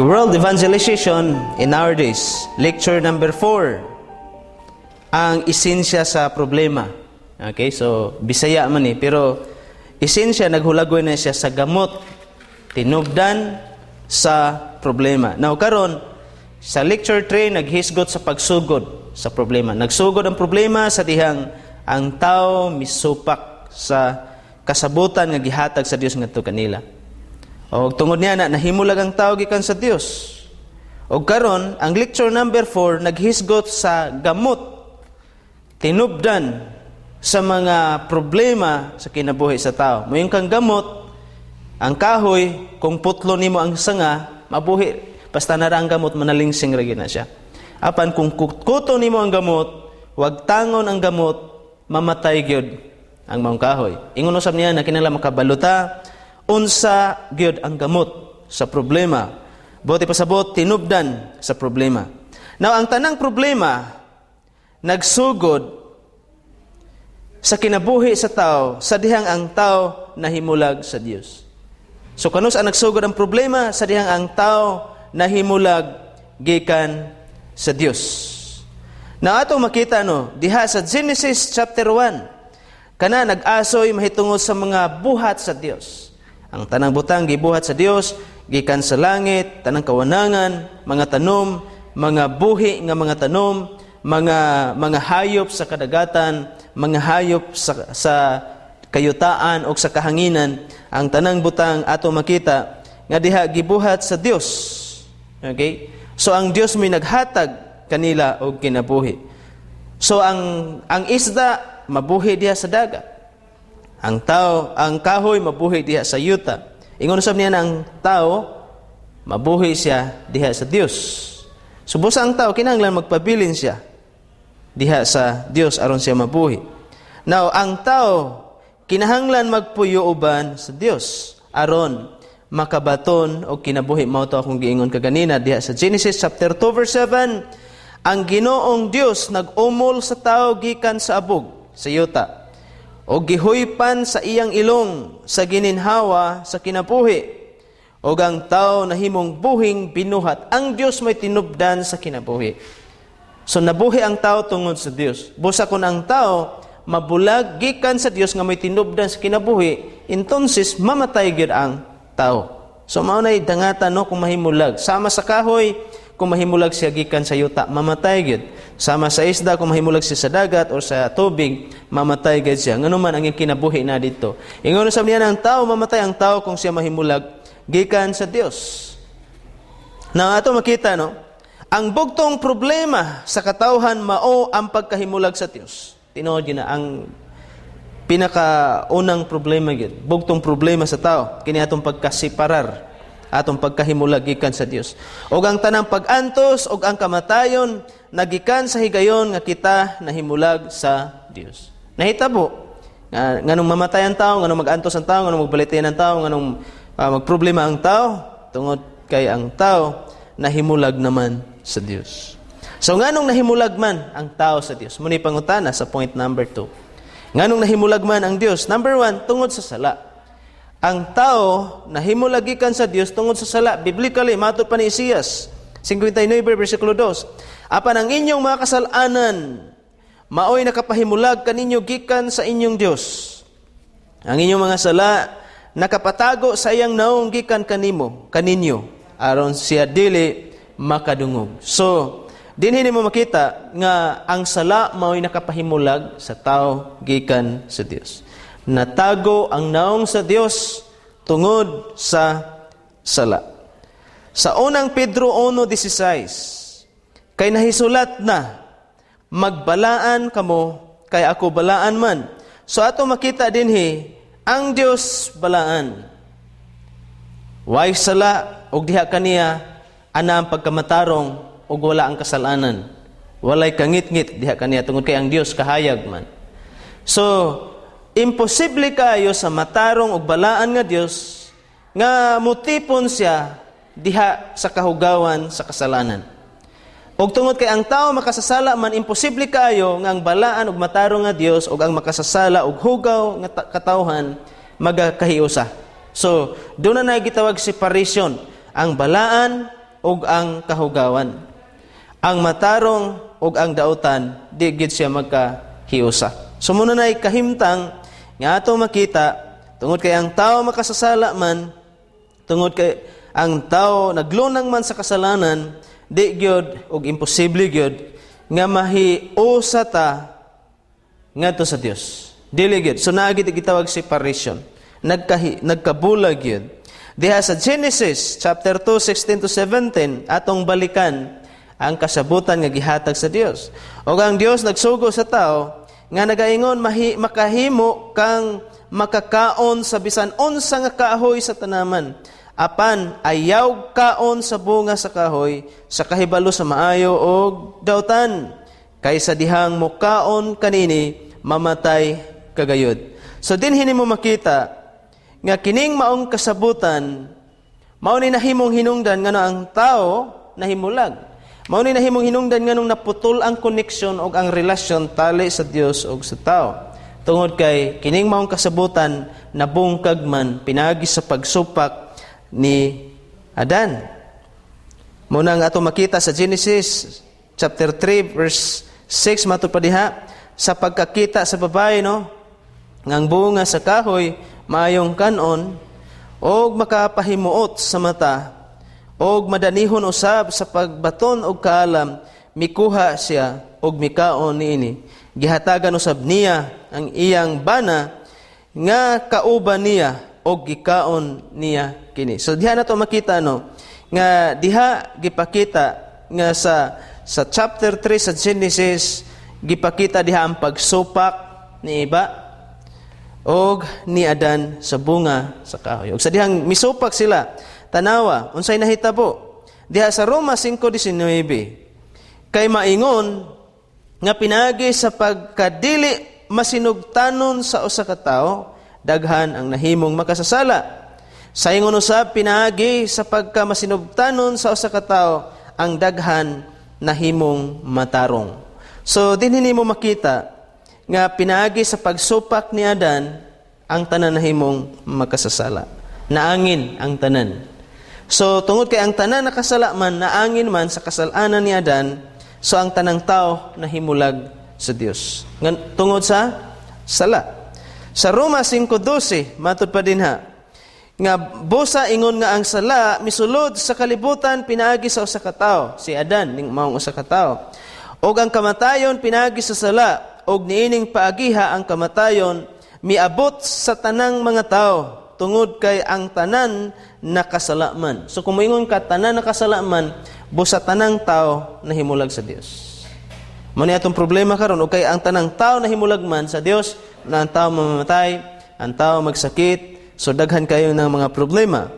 World Evangelization in Our Days, lecture number 4. Ang esensya sa problema. Okay, so Bisaya man eh, pero esensya naghulagoy na siya sa gamot, tinubdan sa problema. Now karon sa lecture 3, naghisgot sa pagsugod sa problema. Nagsugod ang problema sa dihang ang tao misupak sa kasabutan nga gihatag sa Dios ngadto kanila. O tungod niya na nahimulag ang tao gikan sa Dios. Og karon ang lecture number 4 naghisgot sa gamot, tinubdan sa mga problema sa kinabuhi sa tao. Moingon kang gamot, ang kahoy, kung putlo nimo ang sanga, mabuhi. Basta nara ang gamot, manalingsing ra gyud na siya. Apan kung kutkuto nimo ang gamot, wag tangon ang gamot, mamatay gyud ang maong kahoy. Ingon usab niya na kinahanglan makabaluta unsa gyud ang gamot sa problema. Buot ipasabot, tinubdan sa problema. Now, ang tanang problema nagsugod sa kinabuhi sa tao sa dihang ang tao nahimulag sa Dios. So kanus ang nagsugod ang problema? Sa dihang ang tao nahimulag gikan sa Dios. Na atong makita, no, diha sa Genesis chapter 1, kana nag-asoy mahitungod sa mga buhat sa Dios. Ang tanang butang gibuhat sa Dios gikan sa langit, tanang kawanangan, mga tanom, mga buhi nga mga tanom, mga hayop sa kadagatan, mga hayop sa kayutaan o sa kahanginan, ang tanang butang ato makita nga diha gibuhat sa Dios. Okay? So ang Dios may naghatag kanila og kinabuhi. So ang isda mabuhi diha sa dagat. Ang tao, ang kahoy mabuhi diha sa yuta. Ingon usab niya ang tao mabuhi siya diha sa Dios. So busa ang tao kinahanglan magpabilin siya diha sa Dios aron siya mabuhi. Now ang tao kinahanglan magpuyo uban sa Dios aron makabaton og kinabuhi. Mao to akong giingon kaganina diha sa Genesis chapter 2 verse 7, ang Ginoong Dios nag-umol sa tao gikan sa abog sa yuta o gihuypan sa iyang ilong sa gininhawa sa kinabuhi, o ang tao nahimong buhing binuhat. Ang Dios may tinubdan sa kinabuhi. So nabuhi ang tao tungod sa Dios. Busa kung ang tao mabulag gikan sa Dios nga may tinubdan sa kinabuhi, entonces mamatay gyud ang tao. So mao nay dangatan, no, kung mahimulag. Sama sa kahoy, kung mahimulag siya gikan sa yuta, mamatay gyud. Sama sa isda, kung mahimulag siya sa dagat or sa tubig, mamatay gyud siya. Ngano man ang iyang kinabuhi na dito. Ingon sa niya ang tao, mamatay ang tao kung siya mahimulag gikan sa Dios. Na ato makita, no, ang bugtong problema sa katawhan mao ang pagkahimulag sa Dios. Tinuod gyud na ang pinakaunang problema gyud, bugtong problema sa tao kini atong pagkasiparar, atong pagkahimulag gikan sa Dios. Og ang tanang pag-antos og ang kamatayon nagikan sa higayon nga kita nahimulag sa Dios. Nahitabo nga nganong mamatay ang tao, nganong mag-antos ang tao, nganong magbalitian ang tao, nganong magproblema ang tao, tungod kay ang tao nahimulag naman sa Dios. So nganong nahimulag man ang tao sa Dios? Muni pangutana sa point number 2. Nganong nahimulag man ang Dios? Number 1, tungod sa sala. Ang tao nahimulag gikan sa Dios tungod sa sala. Biblically, matod pa ni Isaias 59 versikulo 2. "Apan ang inyong mga kasalanan maoy nakapahimulag kaninyo gikan sa inyong Dios. Ang inyong mga sala nakapatago sa iyang naong gikan kanimo, kaninyo, aron siya dili makadungog." So, dinhi nimo makita nga ang sala maoy nakapahimulag sa tao gikan sa Dios. Natago ang naong sa Dios tungod sa sala. Sa Unang Pedro 1:16, "Kay nahisulat na, 'Magbalaan kamo, kay ako balaan man.'" So ato makita dinhi, ang Dios balaan. Way sala, og diha kaniya ana ang pagkamatarong ug wala ang kasalanan. Walay kangitngit diha kaniya tungod kay ang Dios kahayag man. So, imposible kayo sa matarong ug balaan nga Dios nga mutipon siya diha sa kahugawan sa kasalanan. Og tungod kay ang tao makasasala man, imposible kaayo nga ang balaan ug matarong nga Dios ug ang makasasala ug hugaw nga katawhan magakahiusa. So, doon na gitawag separation. Ang balaan ug ang kahugawan. Ang matarong ug ang dautan, di gid siya magkahiusa. So muna na'y kahimtang nga ato makita, tungod kay ang tao makasasala man, tungod kay ang tao naglunang man sa kasalanan, di gyud og imposible gyud nga mahiusa ta ngadto sa Dios. Dili gyud. So naa gyud gitawag separation. Nagkabulag gyud. Diha sa Genesis chapter 2, 16 to 17, atong balikan ang kasabutan nga gihatag sa Dios. Og ang Dios nagsugo sa tao nga nagaingon, "Makahimo kang makakaon sa bisan unsa nga kahoy sa tanaman. Apan ayaw kaon sa bunga sa kahoy sa kahibalo sa maayo og dautan. Kay sa dihang mukaon kanini, mamatay kagayod." So dinhi nimo makita nga kining maong kasabutan mao ni nahimong hinungdan ngano ang tao nahimulag. Mao ni nahimong hinungdan nganong naputol ang koneksyon og ang relasyon tali sa Dios og sa tao. Tungod kay kining maong kasabutan nabungkag man pinagi sa pagsupak ni Adan. Muna nga ato makita sa Genesis chapter 3 verse 6, matud pa diha sa pagkakita sa babae, no, ngang bunga sa kahoy maayong kanon og makapahimuot sa mata og madanihon usab sa pagbaton og kaalam, mikuha siya og mikaon niini. Gihatagan usab niya ang iyang bana nga kauban niya og gikaon niya kini. So diha na to makita, no, nga diha gipakita nga sa chapter 3 sa Genesis, gipakita diha ang pagsupak ni Eva og ni Adan sa bunga sa kahoy. Og sa dihang misupak sila, tanawa unsay nahitabo. Diha sa Roma 5:19, kay maingon nga pinagi sa pagkadili masinugtanon sa usa ka tawo, daghan ang nahimong makasasala. Sa ingon usab, pinaagi sa pagkamasinugtanon sa usa ka tawo, ang daghan nahimong matarong. So dinhi nimo makita nga pinaagi sa pagsupak ni Adan, ang tanan nahimong makasasala. Naangin ang tanan. So tungod kay ang tanan nakasala man, naangin man sa kasalanan ni Adan, so ang tanang tao nahimulag sa Dios. Ngan, tungod sa sala. Sa Roma 5:12, matud pa dinha nga busa ingon nga ang sala misulod sa kalibutan pinaagi sa usa ka tawo, si Adan ning maong usa ka tawo. Og ang kamatayon pinaagi sa sala, og niining paagiha ang kamatayon miabot sa tanang mga tao tungod kay ang tanan nakasala man. So kung moingon ka tanan nakasala man, busa tanang tao nahimulag sa Dios. Mo ni atong problema karon, og kay ang tanang tao nahimulag man sa Dios, na ang tao mamamatay, ang tao magsakit, so daghan kayo ng mga problema.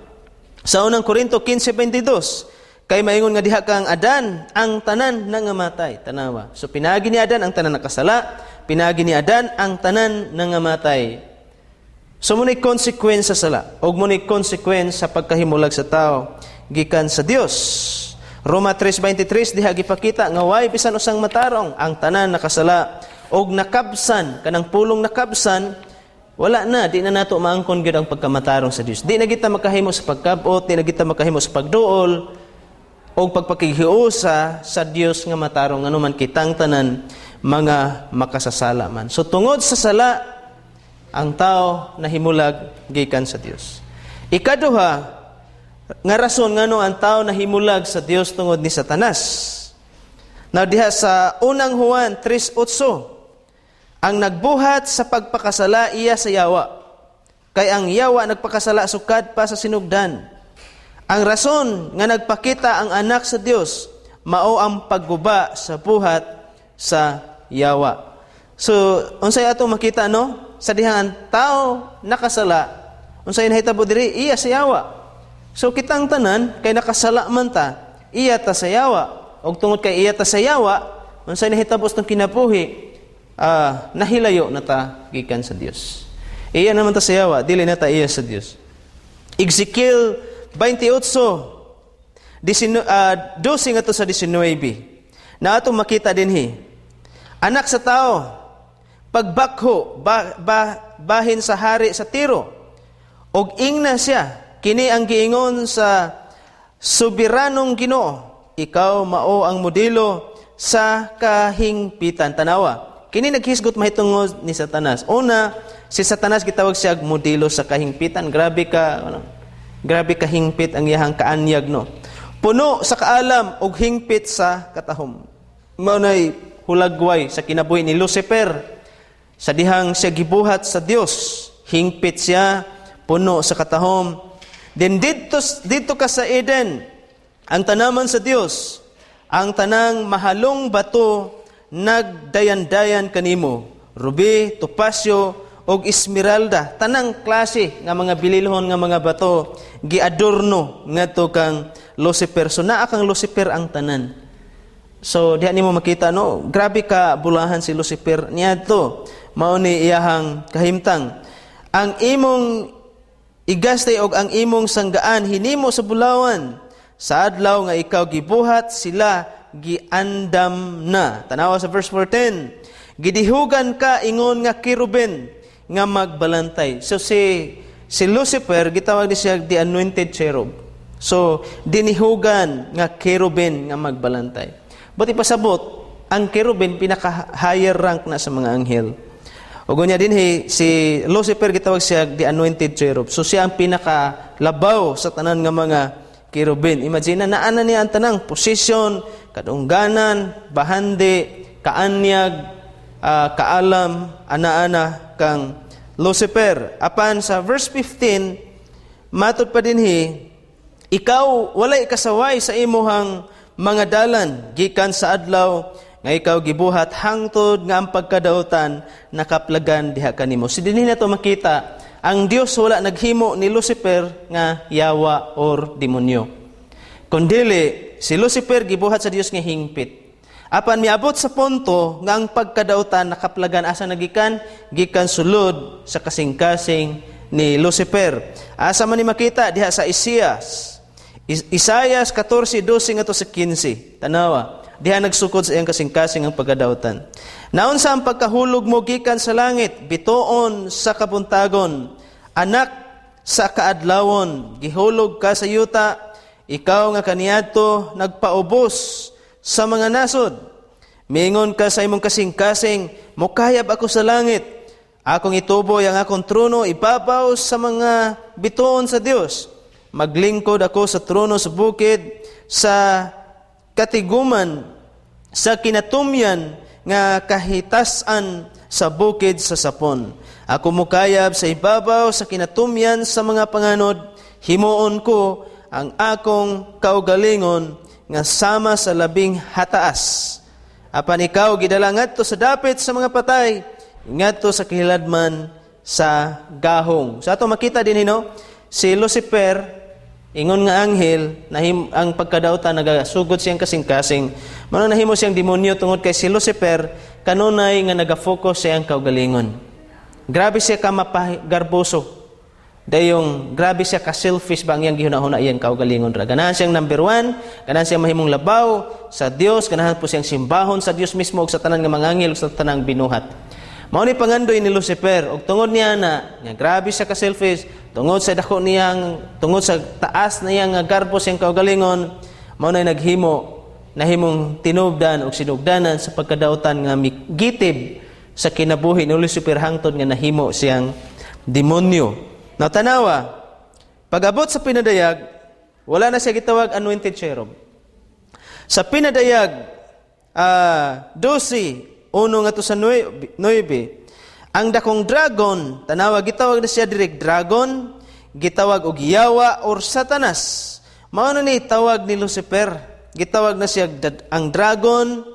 Sa Unang Korinto 15:22, kay maingon nga diha kang Adan ang tanan nangamatay. Tanawa. So pinagi ni Adan ang tanan nakasala, pinagi ni Adan ang tanan nangamatay. So mo ni consequence sa sala, og mo ni consequence sa pagkahimulag sa tao gikan sa Dios. Roma 3:23, diha gipakita nga way bisan usang matarong, ang tanan nakasala og nakabsan. Kanang pulong nakabsan, wala na, di na nato maangkon gyud ang pagkamatarong sa Dios. Di na kita makahimo sa pagkabot, di na kita makahimo sa pagduol og pagpakighiusa sa Dios nga matarong, anuman kitang tanan mga makasasala man. So tungod sa sala, ang tao nahimulag gikan sa Dios. Ikaduha nga rason ngano ang tao nahimulag sa Dios, tungod ni Satanas. Now diha sa Unang Juan 3:8, ang nagbuhat sa pagpakasala iya sa yawa. Kay ang yawa nagpakasala sukad pa sa sinugdan. Ang rason nga nagpakita ang Anak sa Dios mao ang pagguba sa buhat sa yawa. So unsay atong makita, no? Sa dihang ang tao nakasala, unsay nahitabo diri, iya sa yawa. So kitang tanan kay nakasala man ta, iya ta sa yawa. Og tungod kay iya ta sa yawa, unsay nahitabo sa kinabuhi, nahilayo na ta gikan sa Dios. Iya naman ta sa yawa, dili na ta iya sa Dios. Ezekiel 28, 12 ngadto sa 19. Na atong makita dinhi. Anak sa tao, pagbakho bahin sa hari sa Tiro. Og ingna siya, kini ang giingon sa Soberanong Ginoo, ikaw mao ang modelo sa kahingpitan. Tanawa. Kini naghisgot mahitungod ni Satanas. Una, si Satanas gitawag siya modelo sa kahingpitan. Grabe ka, ano, grabe ka hingpit ang iyahang kaanyag, no. Puno sa kaalam ug hingpit sa katahom. Mao nay hulagway sa kinabuhi ni Lucifer. Sa dihang siya gibuhat sa Dios, hingpit siya, puno sa katahom. Then didto ka sa Eden, ang tanaman sa Dios, ang tanang mahalong bato nagdayan-dayan kanimo, rubi, topasyo ug esmeralda, tanang klase nga mga bililhon nga mga bato giadorno ngadto kang Lucifer. So naa kang Lucifer ang tanan. So diha nimo makita, no, grabe ka bulahan si Lucifer niadto. Mao ni iyahang kahimtang. Ang imong igastay og ang imong sanggaan hinimo sa bulawan. Sa adlaw nga ikaw gibuhat, sila giandam na. Tanawa sa verse 14. Gidihugan ka ingon nga kerubin nga magbalantay. So si Lucifer gitawag ni siya the anointed cherub. So dinihugan nga kerubin nga magbalantay. But ipasabot, ang kerubin pinaka higher rank na sa mga anghel. Ug unya dinhi si Lucifer gitawag siya the anointed cherub. So siya ang pinaka labaw sa tanan nga mga kerubin. Imagine na naa na niya ang tanang posisyon, kadungganan, bahandi, kaanyag, kaalam, ana-ana kang Lucifer. Apan sa verse 15, matod pa dinhi, ikaw walay kasaway sa imuhang mga dalan gikan sa adlaw nga ikaw gibuhat hangtod nga ang pagkadautan nakaplagan diha kanimo. So dinhi nato makita ang Dios wala naghimo ni Lucifer nga yawa or demonyo. Kundili si Lucifer gibuhat sa Dios nga hingpit. Apan miabot sa punto nga ang pagkadautan nakaplagan, asa nagikan? Gikan sulod sa kasing-kasing ni Lucifer. Asa man ni makita? Diha sa Isaias. Isaias 14:12 ngadto sa 15. Tanawa. Diha nagsukod sa iyang kasing-kasing ang pagkadautan. Naunsa ang pagkahulog mo gikan sa langit, bituon sa kabuntagon, anak sa kaadlawon, gihulog ka sa yuta, ikaw nga kaniadto nagpaubos sa mga nasod. Mingon ka sa imong kasing-kasing, mukayab ako sa langit. Akong ituboy ang akong trono ibabaw sa mga bituon sa Dios. Maglingkod ako sa trono sa bukid, sa katiguman, sa kinatumyan nga kahitasan sa bukid sa sapon. Ako mukayab sa ibabaw sa kinatumyan sa mga panganod, himuon ko ang akong kaugalingon nga sama sa Labing Hataas. Apan ikaw gidala ngadto sa dapit sa mga patay, ngadto sa kahiladman sa gahong. Sa ato makita din, no, si Lucifer ingon nga anghel, nahim ang pagkadautan nagasugod siyang kasing-kasing. Mao nahimo siyang demonyo tungod kay si Lucifer kanunay nga naga-focus siyang kaugalingon. Grabe siya ka mapagarboso. Dayong grabe siya ka selfish ba ang iyang gihuna-huna, iyang kaugalingon ra. Ganahan siyang number one, ganahan siyang mahimong labaw sa Dios, ganahan po siyang simbahon sa Dios mismo ug sa tanan nga mga anghel ug sa tanang binuhat. Mao ni pangandoy ni Lucifer ug tungod niya na nga grabe siya ka selfish, tungod sa dako niyang, tungod sa taas niya nga garbo siyang kaugalingon, mao na naghimo nahimong tinubdan ug sinugdanan sa pagkadautan nga gitib sa kinabuhi ni Lucifer hangtod nga nahimo siyang demonyo. Natanawa, pag-abot sa pinadayag, wala na siya gitawag anointed cherub. Sa Pinadayag 12, 1 ngadto sa 9, ang dakong dragon, tanawa, gitawag na siya direct dragon, gitawag og yawa or Satanas. Mao na ni tawag ni Lucifer. Gitawag na siya ang dragon,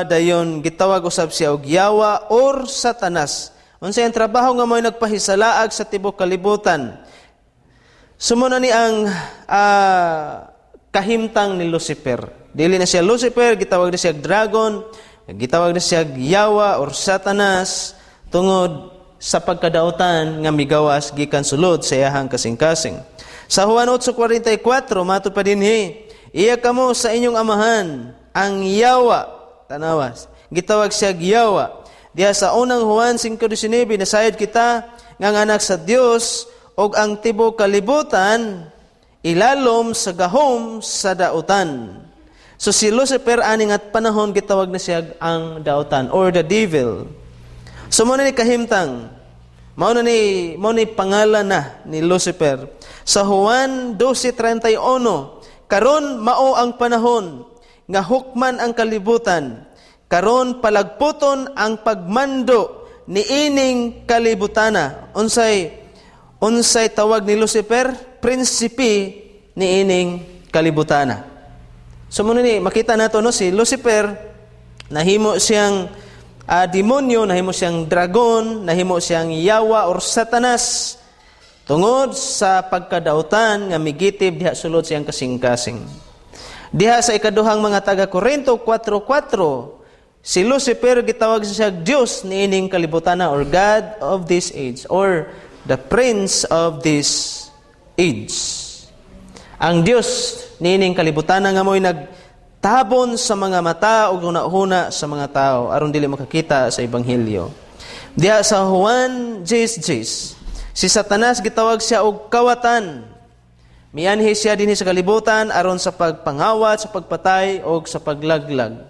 dayon gitawag usab siya og yawa or Satanas. Unsa ang trabaho nga mo'y nagpahisalaag sa tibok kalibutan? Sumuna ni ang kahimtang ni Lucifer. Dili na siya Lucifer, gitawag na siya dragon, gitawag na siya yawa or Satanas tungod sa pagkadautan nga migawas gikan sulod sa iyahang kasing-kasing. Sa Juan 8:44, matud pa dinhi, iya kamo sa inyong amahan, ang yawa. Tanawas. Gitawag siya yawa. Diha sa Unang Juan 5:19, nasayod kita nga ang anak sa Dios ug ang tibok kalibutan ilalom sa gahom sa dautan. So si Lucifer ani nga panahon gitawag na siya ang dautan or the devil. So mao na ni kahimtang. Mao ni pangalan na ni Lucifer. Sa Juan 12:31, "Karon mao ang panahon nga hukman ang kalibutan. Karon palagputon ang pagmando niining kalibutana." Unsay tawag ni Lucifer? Prinsipe niining kalibutana. So mao ni makita nato, no, si Lucifer nahimo siyang demonyo, nahimo siyang dragon, nahimo siyang yawa or Satanas tungod sa pagkadautan nga migitib diha sulod siyang kasing-kasing. Diha sa Ikaduhang mga taga Korinto 4:4, si Lucifer gitawag siya Dios niining kalibutana or God of this age or the prince of this age. Ang Dios niining kalibutana nga mo'y nagtabon sa mga mata ug hunahuna sa mga tao aron dili makakita sa ebanghelyo. Diha sa Juan 10:10, si Satanas gitawag siya og kawatan. Mianhi siya dinhi sa kalibutan aron sa pagpangawat, sa pagpatay o sa paglaglag.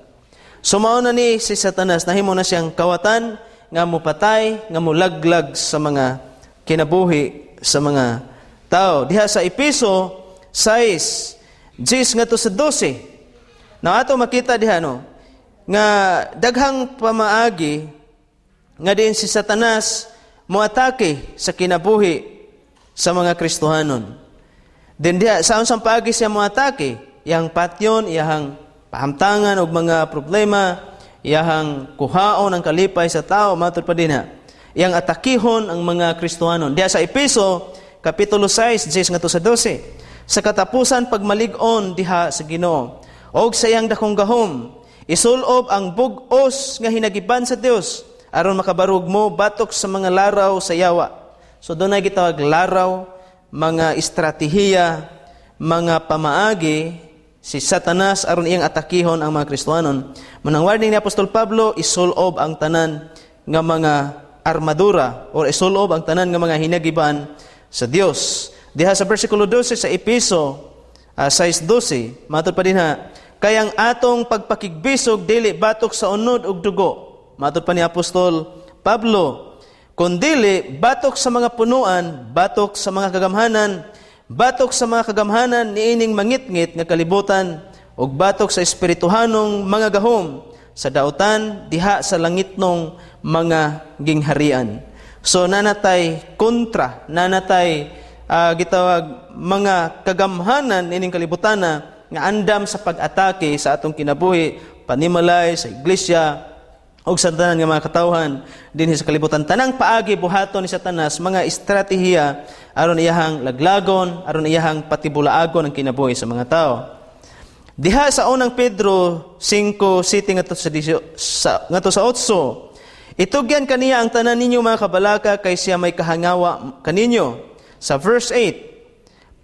So mao na ni si Satanas, nahimo na siyang kawatan nga mupatay, nga mulaglag sa mga kinabuhi sa mga tao. Diha sa Epeso 6, 10 ngadto sa 12. Na ato makita diha, no, nga daghang pamaagi nga diin si Satanas moatake sa kinabuhi sa mga Kristohanon. Then diha sa unsang paagi siya moatake, iyang patyon, iyang pahamtangan og mga problema, iyang kuhaon ang kalipay sa tao, matud pa dinha. Iyang atakihon ang mga Kristohanon. Diha sa Epeso kapitulo 6, 10 ngadto sa 12. "Sa katapusan, pagmalig-on diha sa Ginoo og sa iyang dakong gahom, isulob ang bug-os nga hinagiban sa Dios aron makabarog mo batok sa mga laraw sa yawa." So dunay gitawag laraw, mga estratehiya, mga pamaagi si Satanas aron iyang atakihon ang mga Kristohanon. Mao nang warning ni Apostol Pablo, isulob ang tanan nga mga armadura or isulob ang tanan nga mga hinagiban sa Dios. Diha sa versikulo 12 sa Epeso 6:12, matud pa dinha, "Kay ang atong pagpakigbisog dili batok sa unod ug dugo," matud pa ni Apostol Pablo, "kundili batok sa mga punuan, batok sa mga kagamhanan, batok sa mga kagamhanan niining mangitngit nga kalibutan, ug batok sa espirituhanong mga gahom sa dautan diha sa langitnong mga gingharian." So nanatay kontra, nanatay gitawag mga kagamhanan ining kalibutana nga andam sa pag-atake sa atong kinabuhi, panimalay, sa iglesia, ug sa tanan nga mga katawhan dinhi sa kalibutan. Tanang paagi buhaton ni Satanas, mga estratehiya aron iyahang laglagon, aron iyahang patibulaagon ang kinabuhi sa mga tao. Diha sa Unang Pedro 5:7 ngadto sa 8, "Itugyan kaniya ang tanan ninyo mga kabalaka kay siya may kahangawa kaninyo." Sa verse 8,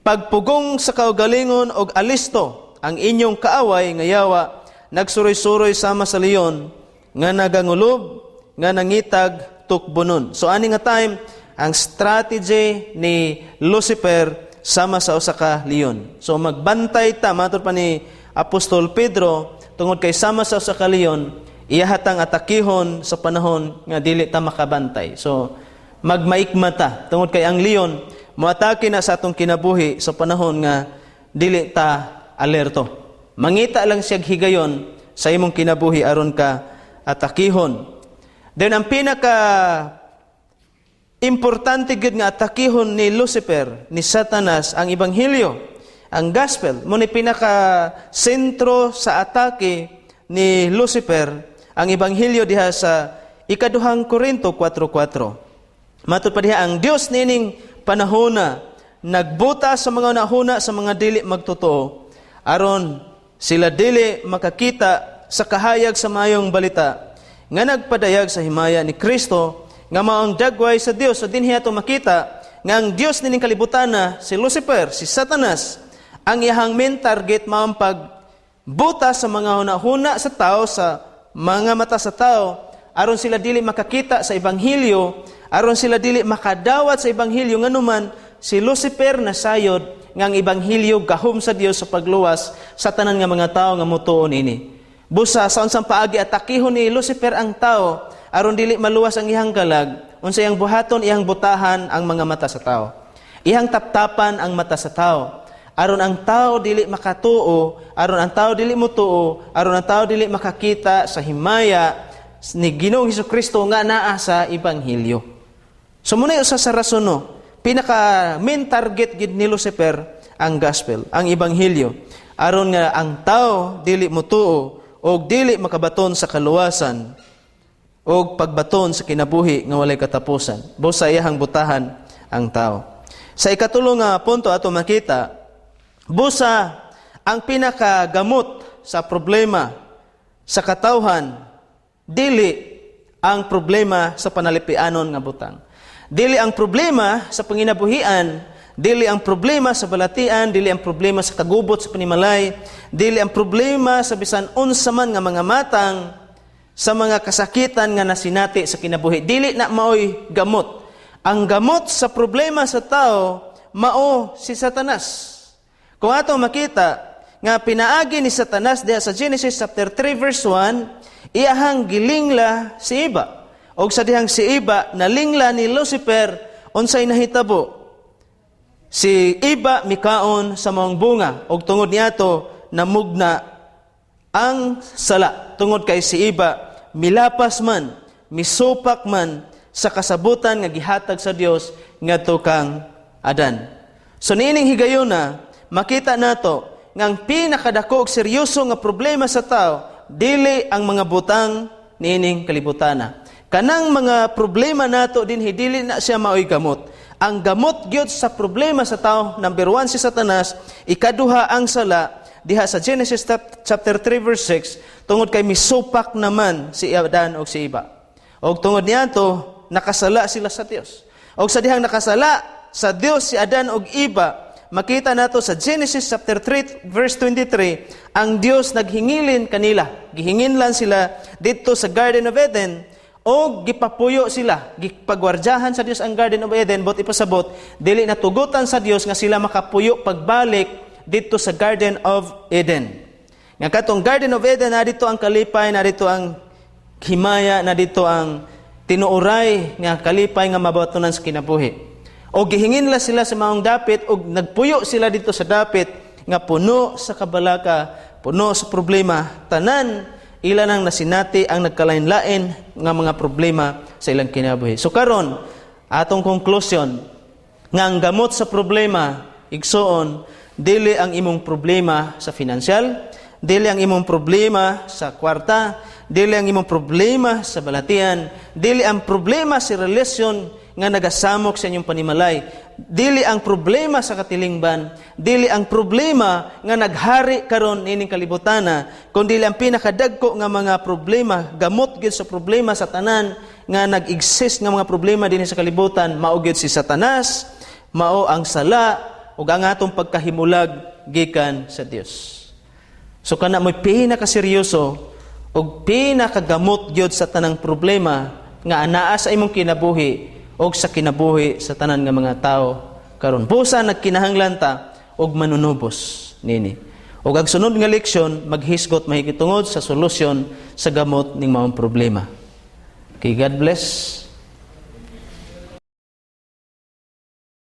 "Pagpugong sa kaugalingon og alisto, ang inyong kaaway nga yawa nagsuroy-suroy sama sa leon nga nagangulob nga nangitag tukbonon." So ani nga time, ang strategy ni Lucifer sama sa usa ka leon. So magbantay ta, matud pa ni Apostol Pedro, tungod kay sama sa usa ka leon, iyahatang atakihon sa panahon nga dili ta makabantay. So magmaikma ta tungod kay ang leon moatake na sa atong kinabuhi sa panahon nga dili ta alerto. Mangita lang siya higayon sa imong kinabuhi aron ka atakihon. Then ang pinaka importante gid nga atakihon ni Lucifer, ni Satanas, ang ebanghelyo, ang gospel. Mao ni pinaka sentro sa atake ni Lucifer, ang ebanghelyo, diha sa Ikaduhang Korinto 4:4. Matud pa diha, "Ang Dios nining panahona nagbuta sa mga hunahuna sa mga dili magtotoo aron sila dili makakita sa kahayag sa Maayong Balita nga nagpadayag sa himaya ni Kristo nga mao ang dagway sa Dios." So dinhi ato makita nga ang Dios nining kalibutana, si Lucifer, si Satanas, ang iyahang main target mao ang pagbuta sa mga hunahuna sa tao, sa mga mata sa tao, aron sila dili makakita sa ebanghelyo, aron sila dili makadawat sa ebanghelyo, nganuman si Lucifer nasayod nga ang ebanghelyo gahom sa Dios sa pagluwas sa tanan nga mga tawo nga motuo niini. Busa sa unsang paagi atakihon ni Lucifer ang tao aron dili maluwas ang iyang kalag, unsa iyang buhaton? Iyang butahan ang mga mata sa tao. Iyang taptapan ang mata sa tao aron ang tao dili makatuo, aron ang tao dili motuo, aron ang tao dili makakita sa himaya ni Ginoong Kristo nga naa sa ebanghelyo. So muna usa sa rason, no, pinaka main target gid ni Lucifer ang gospel, ang ebanghelyo, aron nga ang tao dili motuo og dili makabaton sa kaluwasan og pagbaton sa kinabuhi nga walay katapusan. Busa iyahang butahan ang tao. Sa ikatulo nga punto, ato makita, busa ang pinakagamot sa problema sa katawhan dili ang problema sa panalipianon nga butang. Dili ang problema sa panginabuhian, dili ang problema sa balatian, dili ang problema sa kagubot sa panimalay, dili ang problema sa bisan unsa man nga mga matang sa mga kasakitan nga nasinati sa kinabuhi. Dili na maoy gamot. Ang gamot sa problema sa tao mao si Satanas. Kung ato makita nga pinaagi ni Satanas diha sa Genesis chapter 3 verse 1, iyahang gilingla si Eva. Og sa dihang si Eva nalingla ni Lucifer, unsay nahitabo? Si Eva mikaon sa maong bunga og tungod niato namugna ang sala, tungod kay si Eva milapas man, misupak man sa kasabutan nga gihatag sa Dios ngadto kang Adan. So niining higayuna, makita nato nga ang pinakadako og seryoso nga problema sa tao dili ang mga butang niining kalibutana. Kanang mga problema nato dinhi, dili na siya maoy gamot. Ang gamot gyud sa problema sa tao, number 1 si Satanas, ikaduha ang sala diha sa Genesis chapter 3 verse 6, tungod kay misupak naman si Adan og si Eva. Og tungod niadto nakasala sila sa Dios. Og sa dihang nakasala sa Dios si Adan og Eva, makita nato sa Genesis chapter 3 verse 23, ang Dios naghingilin kanila. Gihinginlan sila didto sa Garden of Eden og gipapuyo sila. Gipagwardyahan sa Dios ang Garden of Eden, but ipasabot dili natugutan sa Dios nga sila makapuyo pagbalik didto sa Garden of Eden. Nga katong Garden of Eden, na dito ang kalipay, na dito ang himaya, na dito ang tinuoray nga kalipay nga mabatonan sa kinabuhi. O gihinginla sila sa maong dapit og nagpuyo sila dito sa dapit nga puno sa kabalaka, puno sa problema, tanan ila nang nasinati ang nagkalain-lain nga mga problema sa ilang kinabuhi. So karon, atong conclusion nga ang gamot sa problema, igsuon, dili ang imong problema sa financial, dili ang imong problema sa kwarta, dili ang imong problema sa balatian, dili ang problema sa relasyon nga nagasamok sa inyong panimalay, dili ang problema sa katilingban, dili ang problema nga naghari karon nining kalibutana, kundi ang pinakadagko nga mga problema, gamot gyud sa problema sa tanan nga nag-exist nga mga problema dinhi sa kalibutan, mao gyud si Satanas, mao ang sala ug ang atong pagkahimulag gikan sa Dios. So kana mo'y pinakaseryoso ug pinakagamot gyud sa tanang problema nga anaa sa imong kinabuhi og sa kinabuhi sa tanan nga mga tao karon. Busa nagkinahanglan ta og manunubos nini. Og ang sunod nga leksyon maghisgot mahigitungod sa solusyon sa gamot ning maong problema. Okay, God bless.